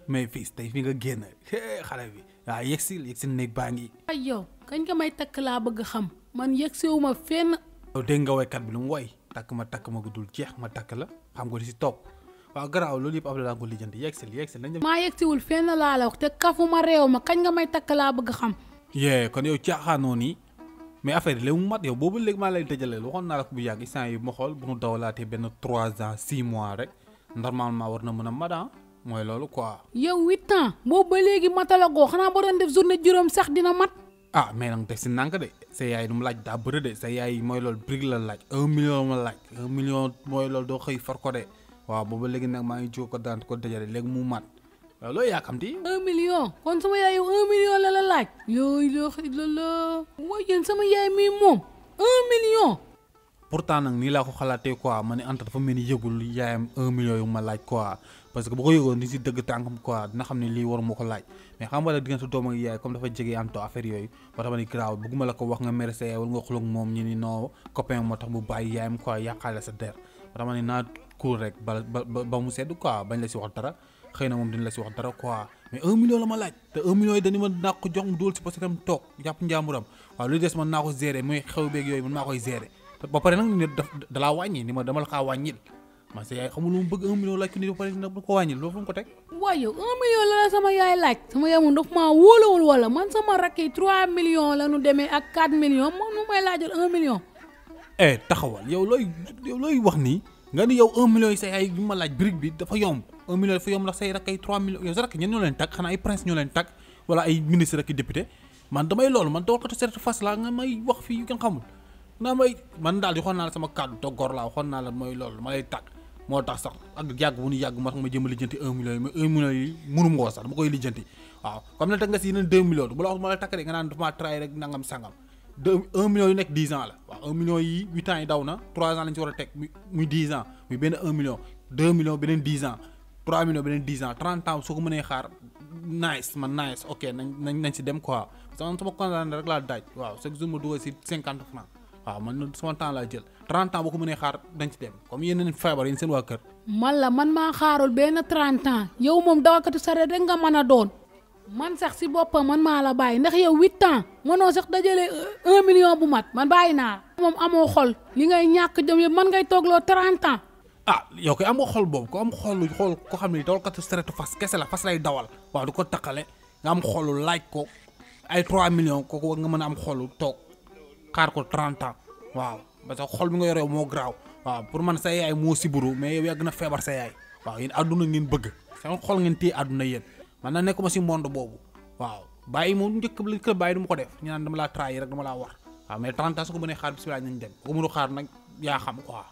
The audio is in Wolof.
mais fils tey fi nga génn xale bi waaw yegsi néeg baa ngi. ay yow kañ nga may takk laa bëgg xam man yegsiwuma fenn. yow dégg nga woykat bi lu mu woy takk ma gu dul jeex ma takk la xam nga di si topp waaw garaaw loolu yëpp après daa ko lijjanti yegsil nañ. maa yegsiwul fenn laa la wax te kafuma réew ma kañ nga may takk laa bëgg xam. yee kon yow caaxaanoo nii mais affaire yi léegi mu mat yow boobu léegi maa lay tëjaleel waxoon naa la ko bu yàgg instant yi ma xool bu ñu dawalaatee benn 3 ans 6 mois rek normalement war na mën a mat mooy loolu quoi. yow 8 ans boobu ba léegi matalagoo xanaa boo doon def journée juróom sax dina mat. ah mais nag def si nànk de sa yaay du mu laaj daa bëri de sa yaay mooy loolu brique la laaj 1 million ma laaj 1 million mooy loolu doo xëy far ko de waaw booba léegi nag maa ngi jóg ko daan ko dajale léegi mu mat waaw loolu yaakamti 1 million kon sama yaay yow 1 million la laaj. yooyu la mooy yéen sama yaay mi moom 1 million. pourtant nag nii laa ko xalaatee quoi ma ne Anta dafa mel ni yëgul yaayam 1 million yu ma laaj quoi parce que bu ko yëgoon ni si dëgg tànkam quoi dina xam ne lii waru ma ko laaj mais xam nga la diggante doom ak yaay comme dafa jege am to affaire yooyu ba tax ma ni graaw bëgguma la ko wax nga mere sa yaay wala nga xuloo ak moom ñu ni non copain moo tax mu bàyyi yaayam quoi yàqaale sa der ba tax ma ni naa cool rek ba mu sedd quoi bañ la si wax dara xëy na moom dina la si wax dara quoi mais 1 million la ma laaj te 1 million yi dañu ma naa ko jox mu dóol si parce que tam toog jàpp njàmburam waaw lu des man naa ko gérer muy xew beeg yooyu man maa koy gérer ba pare nag ne dalaa wàññi ni ma dama la kaa wàññil man sa yaay xamul lu mu bëgg 1 million laaj ko ni ba pare nag ko wàññil loolu fu mu ko teg. waaye yow 1 million la sama yaay laaj sama yaay moom daf maa wóolawul wala man sama rakk yi 3 millions la nu demee ak 4 millions moom nu may laajal 1 million. taxawal yow looy wax nii nga ni yow 1 million yi sa yaay bi ma laaj brique bi dafa yomb 1 million dafa yomb ndax say rakk ay 3 millions yow sa rakk ñen ñoo leen tag xanaa ay prince ñoo leen tag wala ay ministre ak i député man damay loolu man dawal ko te certes face la nga may wax fii yu kenn xamul naa may man daal di xool naa la sama kàddu te gor laa xool naa la mooy loolu ma lay tag moo tax sax ak yàgg bu ñu yàgg moo tax ma jëm a lijjanti 1 million yi mais 1 million yi mënuma ko sax dama koy lijjanti waaw comme ne teg nga si yeneen 2 millions bu la wax ma lay takk rek nga naan dafa maa trahi rek nangam sangam 1 million yu nekk 10 ans la waaw 1 million yi 8 ans yi daw na 3 ans lañ ci war a teg muy 10 ans muy benn 1 million 2 millions beneen 10 ans 3 millions beneen 10 ans 30 ans soo ko mënee xaar nice ok nañ si dem quoi parce que sama kontaan rek laa daaj waaw chaque jour ma dugal si 50 francs waaw man sama temps laa jël 30 ans boo ko mënee xaar dañ ci dem comme yeneen feebar yéen seen waa kër. man maa xaarul benn 30 ans yow moom dawakatu sareet rek nga mën a doon man sax si boppam man maa la bàyyi ndax yow 8 ans mënoo sax dajale 1 million bu mat man bàyyi naa moom amoo xol li ngay ñàkk jëm yëpp man ngay toogloo 30 ans. yow koy am nga xol boobu ko am xool ko xam ne dawalkatu sareetu fas kese la fas lay dawal waaw du ko takkale nga am xolu laaj ko ay 3 millions kooku war nga mën a am xolu toog xaar ko 30 ans waaw parce que xol bi nga yoree moo garaaw waaw pour man sa yaay moo siburu mais yow yaa gën a feebar sa yaay waaw yéen àdduna ngeen bëgg sama xol ngeen téye àdduna yéen man na nekkuma si monde boobu waaw bàyyi moom njëkk lañ ko bàyyi du ma ko def ñu naan dama laa trahir rek dama laa war waaw mais 30 ans su ko mënee xaar bisimilah nañ dem bu ko mënu xaar nag yaa xam quoi